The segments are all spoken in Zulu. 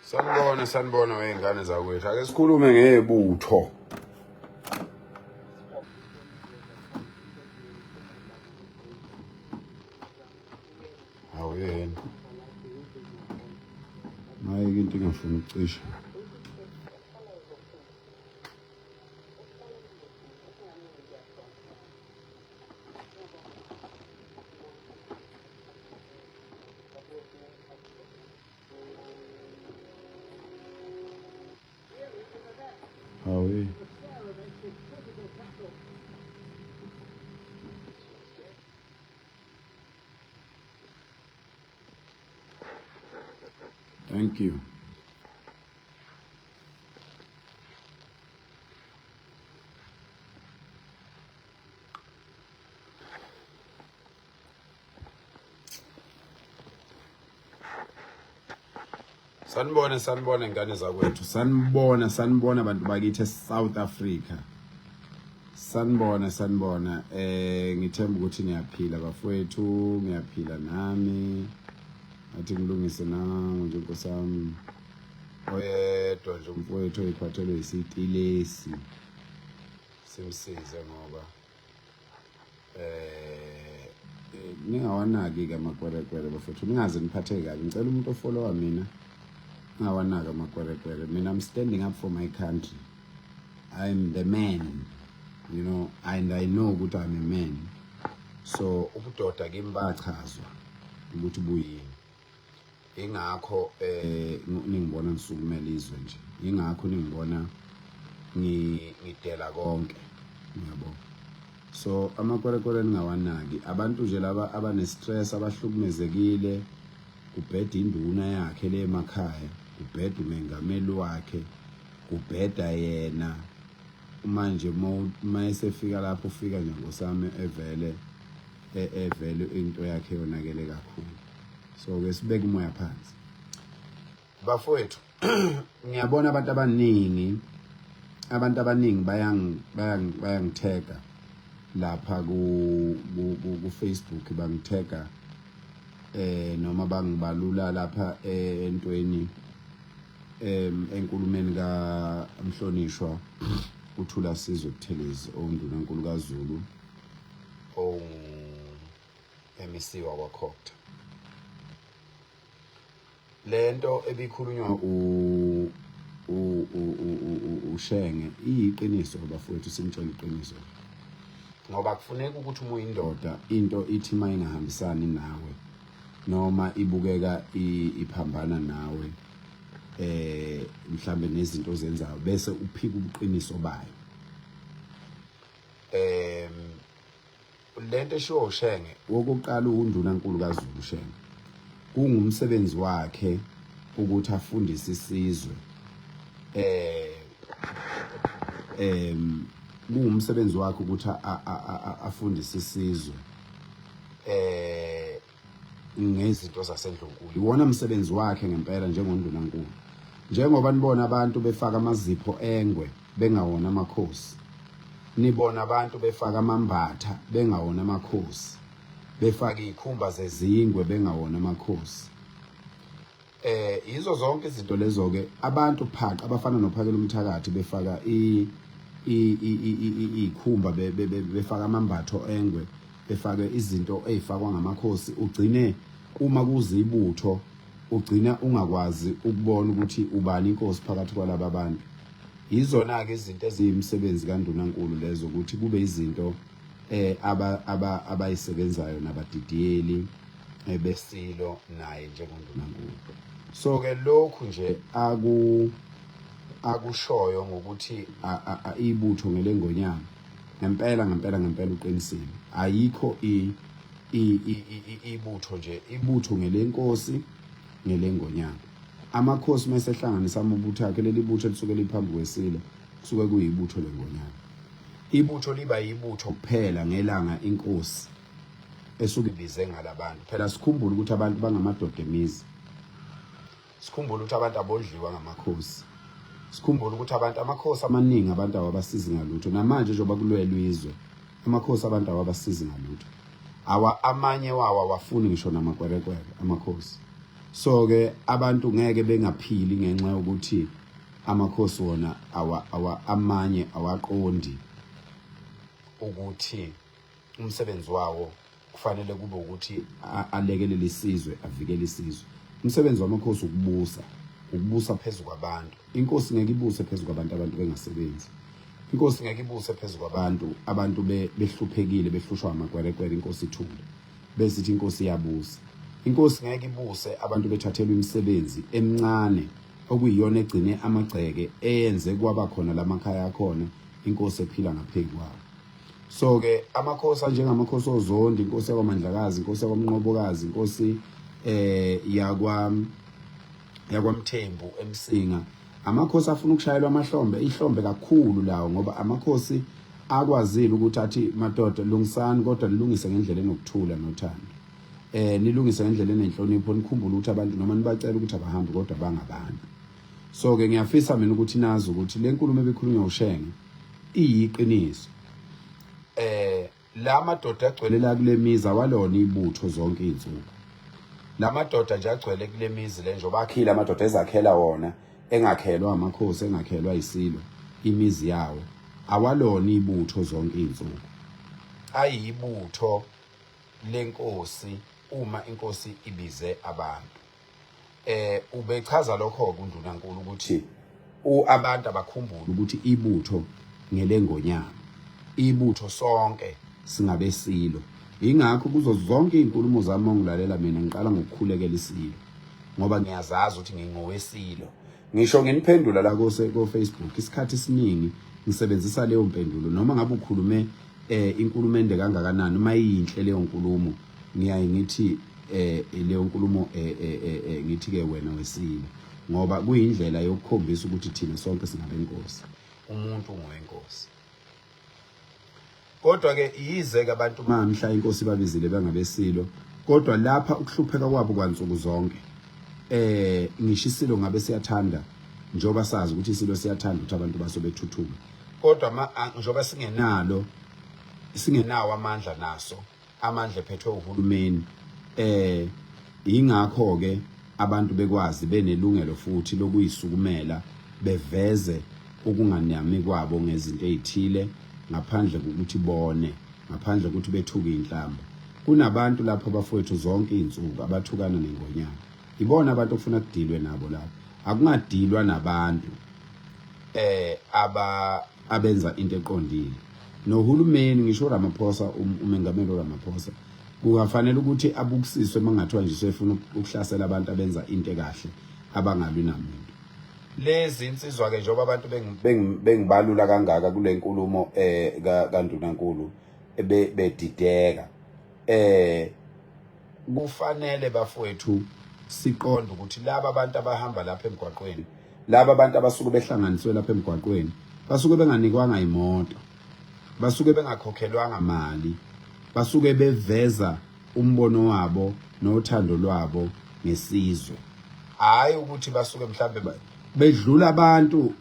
Sanibona, sanibona wey'ngane zakwethu. Ake sikhulume ngebutho. Hawu yini? Mayike into ingafuni ukucisha. Hawu. Thank you. Sanibona, sanibona ngane zakwethu. Sanibona, sanibona bantu bakithi eSouth Africa. Sanibona, sanibona. Ngithemba ukuthi niyaphila bafowethu, ngiyaphila nami. Athi ngilungise nangu nje nkosi yami. Oyedwa nje umfowethu oyiphathelwe isitilesi. Simsize ngoba ningawanaki ke amakwerekwere bafethu, ningaze niphatheke kabi. Ngicela umuntu ofollowa mina ningawanaki amakwerekwere. Mina I'm standing up for my country. I'm the man, you know, and I know ukuthi I'm a man. So ubudoda kimi bachazwa ukuthi buyini. Ingakho ningibona ngisukumela izwe nje, ingakho ningibona ngidela konke, ngiyabo. So amakwerekwere ningawanaki, abantu nje laba abane stress, abahlukumezekile. Kubheda induna yakhe le emakhaya, kubheda umengameli wakhe, kubheda yena. Manje uma esefika lapho ufika nje ngosami evele evele into yakhe yonakele kakhulu. So ke sibeke umoya phansi bafowethu. Ngiyabona abantu abaningi, abantu abaningi bayang bayang bayangithega lapha ku ku Facebook, bangithega noma bangibalula lapha entweni, enkulumeni ka mhlonishwa uThula Sizwe Buthelezi, ondunankulu kaZulu, ongu MEC wakwaCogta. Lento ebikhulunywa u uShenge iyiqiniso bafowethu, simtshela iqiniso ngoba kufuneka ukuthi uma uyindoda into ithi uma ingahambisani nawe noma ibukeka iphambana nawe mhlambe nezinto ozenzayo, bese uphika ubuqiniso bayo. Lento eshiwo uShenge, wokuqala uwundunankulu kaZulu uShenge, kungumsebenzi wakhe ukuthi afundise isizwe, kungumsebenzi wakhe ukuthi afundise isizwe ngezinto zasendlunkulu. Iwona msebenzi wakhe ngempela njengondunankulu. Njengoba nibona abantu befaka amazipho engwe bengawona amakhosi, nibona abantu befaka amambatha bengawona amakhosi, befaka izikhumba zezingwe bengawona amakhosi. Yizo zonke izinto lezo ke abantu phaqa abafana nophakela umthakathi befaka i ikhumba, befaka amambatho engwe, befake izinto ezifakwa ngamakhosi. Ugcine uma kuzibutho ugcina ungakwazi ukubona ukuthi ubani inkosi phakathi kwalaba bantu. Yizona ke izinto eziyimisebenzi kaNdunankulu lezo, ukuthi kube izinto aba abayisebenzayo nabadidiyeli besilo naye njengondunankulu. So ke lokhu nje aku akushoyo ngokuthi ibutho ngelengonyama, ngempela ngempela ngempela uqinisile. Ayikho ibutho nje, ibutho ngelenkosi, ngelengonyama. Amakhosi mase ehlanganisa amabutho akhe, leli butho elisuke liphambi kwesilo kusuke kuyibutho lengonyama. Ibutho liba yibutho kuphela ngelanga inkosi esuke ibize ngalabantu. Phela sikhumbule ukuthi abantu bangamadoda emizi, sikhumbule ukuthi abantu abondliwa ngamakhosi, sikhumbule ukuthi abantu, amakhosi amaningi abantu awabasizi ngalutho. Namanje njengoba kulwelwa izwe, amakhosi abantu awabasizi ngalutho. Awa amanye wawo awafuni ngisho namakwerekwere amakhosi. So ke abantu ngeke bengaphili ngenxa yokuthi amakhosi wona awa, awa amanye awaqondi ukuthi umsebenzi wawo kufanele kube ukuthi alekelele isizwe, avikele isizwe. Umsebenzi wamakhosi ukubusa, ukubusa phezu kwabantu. Inkosi ngeke ibuse phezu kwabantu abantu bengasebenzi. Inkosi ngeke ibuse phezu kwabantu abantu behluphekile, behlushwa amakwerekwere, inkosi ithule bese ithi inkosi iyabusa. Inkosi ngeke ibuse abantu bethathelwa imisebenzi emincane okuyiyona egcine amagceke eyenze kwaba khona lamakhaya akhona, inkosi ephila ngaphezu kwawo. So ke amakhosi anjengamakhosi oZondi, inkosi yakwaMandlakazi, inkosi yakwaMnqobokazi, inkosi yakwa yakwaMthembu eMsinga, amakhosi afuna ukushayelwa amahlombe, ihlombe kakhulu lawo, ngoba amakhosi akwazile ukuthi athi madoda lungisani, kodwa nilungise ngendlela enokuthula nothando, nilungise ngendlela enenhlonipho, nikhumbule ukuthi abantu noma nibacela ukuthi abahambi kodwa bangabantu. So ke ngiyafisa mina ukuthi nazi ukuthi le nkulumo ebikhulunywa uShenge iyiqiniso. La madoda agcwele la kule mizi awalona ibutho zonke izinsuku. La madoda nje agcwele kule mizi le njengoba akhile amadoda ezakhela wona, engakhelwa amakhosi, engakhelwa isilo, imizi yawo awalona ibutho zonke izinsuku. Ayibutho lenkosi uma inkosi ibize abantu. Ubechaza lokho kuNdunankulu ukuthi abantu abakhumbule ukuthi ibutho ngelengonyama, ibutho sonke singabesilo. Ingakho kuzo zonke izinkulumo zami ongilalela mina ngiqala ngokukhulekela isilo, ngoba ngiyazazi ukuthi ngingowesilo. Ngisho nginiphendula la ko Facebook isikhathi esiningi ngisebenzisa leyo mpendulo, noma ngabe ukhulume inkulumo ende kangakanani, uma iyinhle leyo nkulumo ngiyaye ngithi leyo nkulumo ngithi ke wena wesilo, ngoba kuyindlela yokukhombisa ukuthi thina sonke singabenkosi, umuntu ngowenkosi. Kodwa ke yize ke abantu mamhla inkosi babizile bengabesilo, kodwa lapha ukuhlupheka kwabo kwansuku zonke, ngisho isilo ngabe siyathanda, njengoba sazi ukuthi isilo siyathanda ukuthi abantu baso bethuthuke, kodwa njengoba singenalo, singenawo amandla, naso amandla ephethwe uhulumeni, ingakho ke abantu bekwazi benelungelo futhi lokuyisukumela beveze ukunganami kwabo ngezinto ezithile, ngaphandle kokuthi bone, ngaphandle kokuthi bethuke inhlamba. Kunabantu lapho abafowethu zonke izinsuku abathukana nengonyama, ibona abantu okufuna kudilwe nabo lapho. Akungadilwa nabantu abenza into eqondile. Nohulumeni, ngisho uRamaphosa, umengameli uRamaphosa kungafanele ukuthi abukisiswe mangathiwa nje sefuna ukuhlasela abantu abenza into ekahle, abangalwi namuntu. Lezi insizwa ke njengoba abantu bengibalula kangaka kule nkulumo kaNdunankulu bedideka, kufanele bafowethu siqonde ukuthi laba abantu abahamba lapha emgwaqweni, laba abantu abasuke behlanganiswe lapha emgwaqweni, basuke benganikwanga imoto, basuke bengakhokhelwanga mali, basuke beveza umbono wabo nothando lwabo ngesizwe. Hayi ukuthi basuke mhlambe bedlula abantu,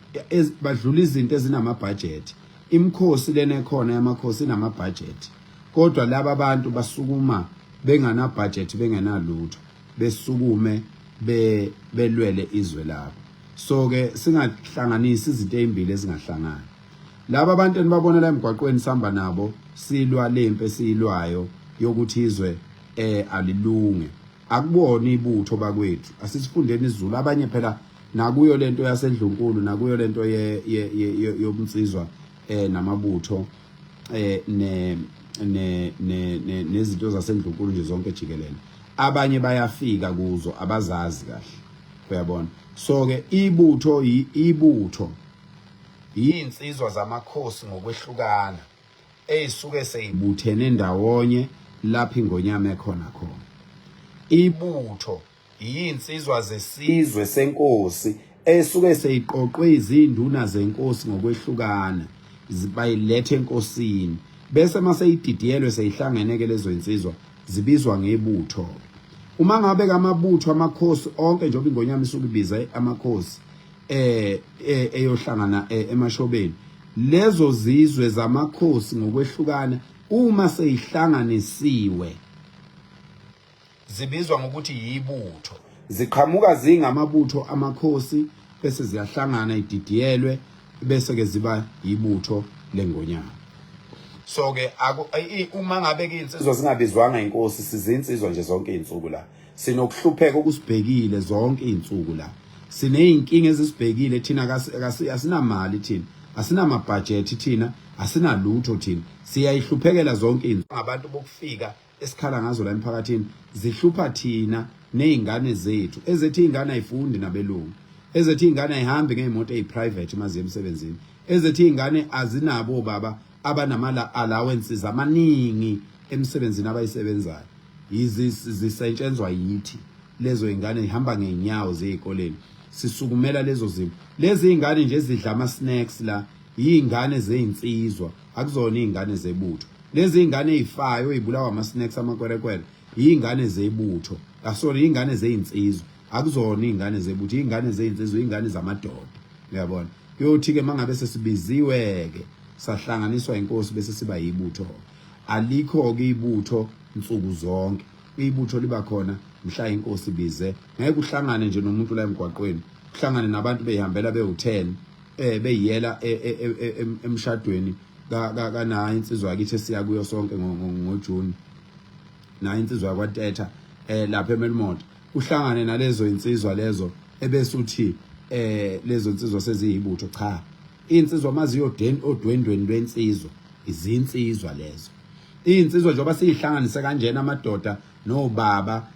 badlula izinto ezinamabudget. Imikhosi lena ekhona yamakhosi inamabudget, kodwa laba abantu basukuma bengana budget, bengenalutho, besukume belwele izwe labo. So ke singahlanganisi izinto ezimbili ezingahlangani. Laba abantu enibabona la emgwaqweni sihamba nabo silwa lempi esiyilwayo yokuthi izwe alilunge, akubona ibutho bakwethu. Asisifundeni isiZulu. Abanye phela nakuyo lento yaseNdlunkulu, nakuyo lento yobunsizwa namabutho ne ne ne nezinto zaseNdlunkulu nje zonke jikelele, abanye bayafika kuzo abazazi kahle, uyabona. So ke ibutho, ibutho yinsizwa zamakhosi ngokwehlukana eyisuke seyibuthene ndawonye lapho ingonyama ekhona khona. Ibutho yinsizwa zesizwe senkosi esuke seyiqoqwe izinduna zenkosi ngokwehlukana, bayilethe enkosini, bese mase ididiyelwe seyihlangene ke lezo insizwa zibizwa ngebutho. Uma ngabe kamabutho amakhosi onke, njengoba ingonyama isuke ibiza amakhosi eyohlangana emashobeni, lezo zizwe zamakhosi ngokwehlukana uma seyihlanganisiwe zibizwa ngokuthi yibutho. Ziqhamuka zingamabutho amakhosi bese ziyahlangana ididiyelwe bese ke ziba yibutho lengonyama. So ke uma ngabe ke insizwa zingabizwanga inkosi, sizinsizwa nje zonke izinsuku la. Sinokuhlupheka okusibhekile zonke izinsuku la. Sineyinkinga ezisibhekile thina, asinamali thina, asinamabhajethi thina, asinalutho thina. Siyayihluphekela zonke izinsuku. Ngabantu bokufika esikhala ngazo la emphakathini zihlupha thina nezingane zethu. Ezethu izingane ayifundi nabelungu, ezethu izingane ayihambi ngeyimoto eziprivate uma ziye emsebenzini, ezethu izingane azinabo baba abanama allowances amaningi emsebenzini abayisebenzayo. Zisetshenzwa yithi lezo ingane, zihamba ngeenyawo ziye ezikoleni. Sisukumela lezo zimo. Lezi ingane nje ezidla ama snacks la yingane zezinsizwa, akuzona izingane zebutho. Lezi ingane ezifayo ezibulawa ama snacks amakwerekwere yingane zebutho, sorry, ingane zezinsizwa, akuzona izingane zebutho, ingane zezinsizwa, ingane zamadoda, uyabona. Kuyothi ke mangabe sesibiziwe ke sahlanganiswa inkosi bese siba yibutho. Alikho ke ibutho nsuku zonke, ibutho liba khona mhla inkosi bize. Ngeke uhlangane nje nomuntu la emgwaqweni, uhlangane nabantu behambela bewu10 beyiyela emshadweni kanayo insizwa yakithi esiya kuyo sonke ngoJune, nayo insizwa yakwaTetha lapha eMelmont, uhlangane nalezo insizwa lezo ebese uthi lezo insizwa seziyibutho. Cha, insizwa maziyo odwendweni lwensizwa, izinsizwa lezo izinsizwa njengoba siyihlanganise kanjena amadoda nobaba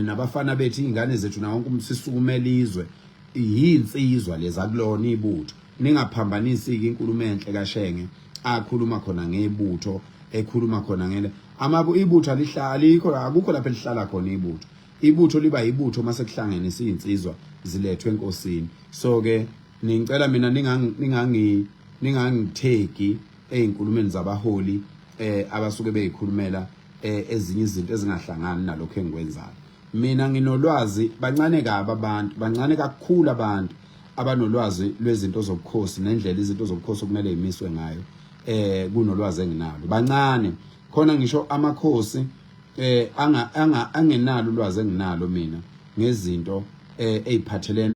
nabafana bethu, izingane zethu, nawo wonke umuntu, sisukumela izwe. Yinsizwa lezi, akulona ibutho. Ningaphambanisi ke inkulumo enhle kaShenge akhuluma khona ngebutho, ekhuluma khona ngele amabu ibutho alihlali, alikho, akukho lapho elihlala khona ibutho. Ibutho liba ibutho mase kuhlangene siyinsizwa zilethwe enkosini. So ke ngicela mina ningangi ningangithegi ezinkulumeni zabaholi abasuke beyikhulumela ezinye izinto ezingahlangani nalokho engikwenzayo. Mina nginolwazi, bancane kabi abantu, bancane kakhulu abantu abanolwazi lwezinto zobukhosi nendlela izinto zobukhosi okumele imiswe ngayo kunolwazi enginalo. Bancane khona ngisho amakhosi anga angenalo ulwazi enginalo mina ngezinto eziphathelene.